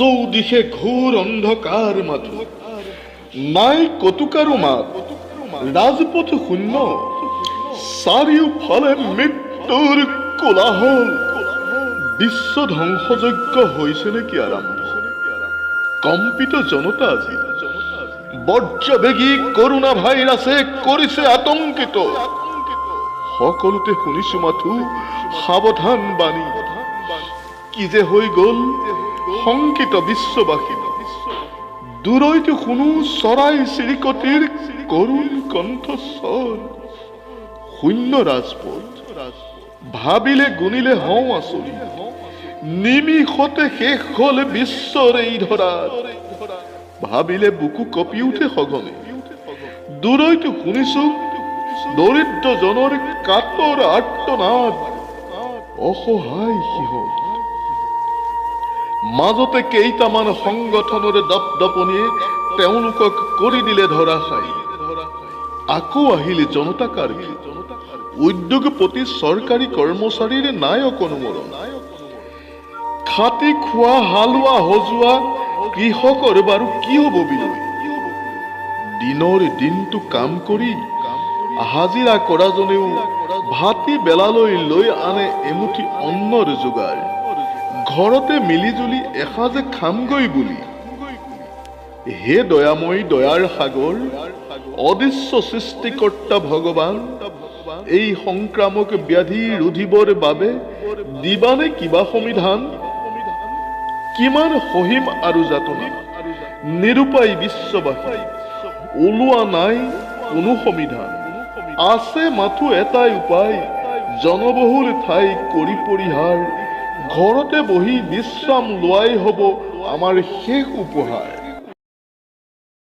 চৌদিশে ঘোৰ অন্ধকাৰ মাথো, নাই কতো মাত, ৰাজপথ শূন্য, চাৰিওফালে মৃত্যুৰ কোলাহল। বিশ্ব ধ্বংসযজ্ঞ হৈছে নেকি আৰম্ভ? কম্পিত জনতা আজি। বজ্ৰবেগী কৰোণা ভাইৰাছে কৰিছে আতংকিত। সকলোতে শুনিছো মাথো সাৱধান বাণী। কি যে হৈ গ'ল, শংকিত বিশ্ববাসী। দূৰৈত শুনো চৰাই চিৰিকটিৰ কৰুণ কণ্ঠস্বৰ। শূন্য ৰাজপথ। ভাবিলে গুণিলে হওঁ আচৰিত। নিমিষতে শেষ হ'ল বিশ্বৰ এই ধৰাত। ভাবিলে বুকু কঁপি উঠে সঘনে। দূৰৈত শুনিছো দৰিদ্ৰজনৰ কাতৰ আৰ্তনাদ। অসহায় সিহঁত। মাজতে কেইটামান সংগঠনৰ দপদপনিয়ে তেওঁলোকক কৰি দিলে ধৰাশায়ী। আকৌ আহিল জনতা কাৰ্ফিউ। উদ্যোগপতি, চৰকাৰী কৰ্মচাৰীৰ নাই অকণো মৰম। খাটি খোৱা হালোৱা, হজুৱা, কৃষকৰ বাৰু কি হ'ব বিলৈ? দিনৰ দিনটো কাম কৰি হাজিৰা কৰাজনেও ভাটি বেলালৈ লৈ আনে এমুঠি অন্নৰ যোগাৰ, ঘৰতে মিলিজুলি এসাঁজ খামগৈ বুলি। হে দয়াময়ী, দয়াৰ সাগৰ, অদৃশ্য সৃষ্টিকৰ্তা ভগৱান, এই সংক্ৰামক ব্যাধি ৰুধিবৰ বাবে দিবানে কিবা সমিধান? কিমান সহিম আৰু যাতনা? নিৰুপায় বিশ্ববাসী। ওলোৱা নাই কোনো সমিধান। আছে মাথো এটাই উপায়, জনবহুল ঠাই কৰি পৰিহাৰ, ঘৰতে বহি বিশ্ৰাম লোৱাই হ'ব আমাৰ শেষ উপহাৰ।